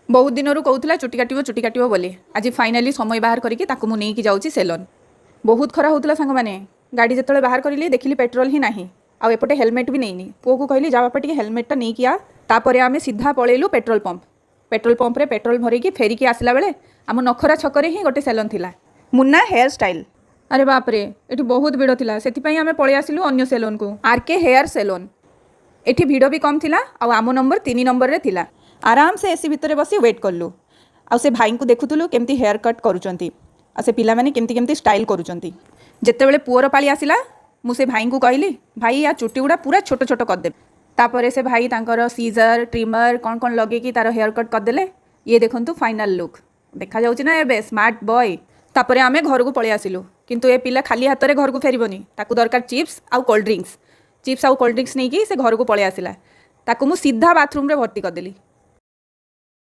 ବହୁତ ଦିନରୁ କହୁଥିଲା ଚୁଟି କାଟିବ, ଚୁଟି କାଟିବ ବୋଲି। ଆଜି ଫାଇନାଲି ସମୟ ବାହାର କରିକି ତାକୁ ମୁଁ ନେଇକି ଯାଉଛି ସେଲନ୍। ବହୁତ ଖରା ହେଉଥିଲା ସାଙ୍ଗମାନେ। ଗାଡ଼ି ଯେତେବେଳେ ବାହାର କରିଲି, ଦେଖିଲି ପେଟ୍ରୋଲ ହିଁ ନାହିଁ ଆଉ ଏପଟେ ହେଲମେଟ୍ ବି ନେଇନି। ପୁଅକୁ କହିଲି, ଯା ବାପା, ଟିକେ ହେଲମେଟ୍ଟା ନେଇକି ଆ। ତାପରେ ଆମେ ସିଧା ପଳେଇଲୁ ପେଟ୍ରୋଲ ପମ୍ପ। ପେଟ୍ରୋଲ ପମ୍ପରେ ପେଟ୍ରୋଲ ଭରିକି ଫେରିକି ଆସିଲା ବେଳେ ଆମ ନଖରା ଛକରେ ହିଁ ଗୋଟେ ସେଲନ୍ ଥିଲା, ମୁନ୍ନା ହେୟାର ଷ୍ଟାଇଲ୍। ଆରେ ବାପରେ, ଏଠି ବହୁତ ଭିଡ଼ ଥିଲା। ସେଥିପାଇଁ ଆମେ ପଳେଇ ଆସିଲୁ ଅନ୍ୟ ସେଲନ୍କୁ, ଆର୍ କେ ହେୟାର ସେଲନ୍। ଏଠି ଭିଡ଼ ବି କମ୍ ଥିଲା ଆଉ ଆମ ନମ୍ବର 3 ନମ୍ବରରେ ଥିଲା। ଆରାମସେ ଏସି ଭିତରେ ବସି ୱେଟ୍ କଲୁ ଆଉ ସେ ଭାଇଙ୍କୁ ଦେଖୁଥିଲୁ କେମିତି ହେୟାର କଟ୍ କରୁଛନ୍ତି ଆଉ ସେ ପିଲାମାନେ କେମିତି କେମିତି ଷ୍ଟାଇଲ୍ କରୁଛନ୍ତି। ଯେତେବେଳେ ପୁଅର ପାଳି ଆସିଲା, ମୁଁ ସେ ଭାଇଙ୍କୁ କହିଲି, ଭାଇ, ୟା ଚୁଟି ଗୁଡ଼ା ପୁରା ଛୋଟ ଛୋଟ କରିଦେବେ। ତାପରେ ସେ ଭାଇ ତାଙ୍କର ସିଜର, ଟ୍ରିମର କ'ଣ କ'ଣ ଲଗେଇକି ତାର ହେୟାର କଟ୍ କରିଦେଲେ। ଇଏ ଦେଖନ୍ତୁ ଫାଇନାଲ୍ ଲୁକ୍। ଦେଖାଯାଉଛି ନା ଏବେ ସ୍ମାର୍ଟ ବୟ? ତାପରେ ଆମେ ଘରକୁ ପଳେଇ ଆସିଲୁ। କିନ୍ତୁ ଏ ପିଲା ଖାଲି ହାତରେ ଘରକୁ ଫେରିବନି। ତାକୁ ଦରକାର ଚିପ୍ସ ଆଉ କୋଲ୍ଡ ଡ୍ରିଙ୍କସ୍। ଚିପ୍ସ ଆଉ କୋଲ୍ଡ ଡ୍ରିଙ୍କସ୍ ନେଇକି ସେ ଘରକୁ ପଳେଇ ଆସିଲା। ତାକୁ ମୁଁ ସିଧା ବାଥରୁମ୍ରେ ଭର୍ତ୍ତି କରିଦେଲି।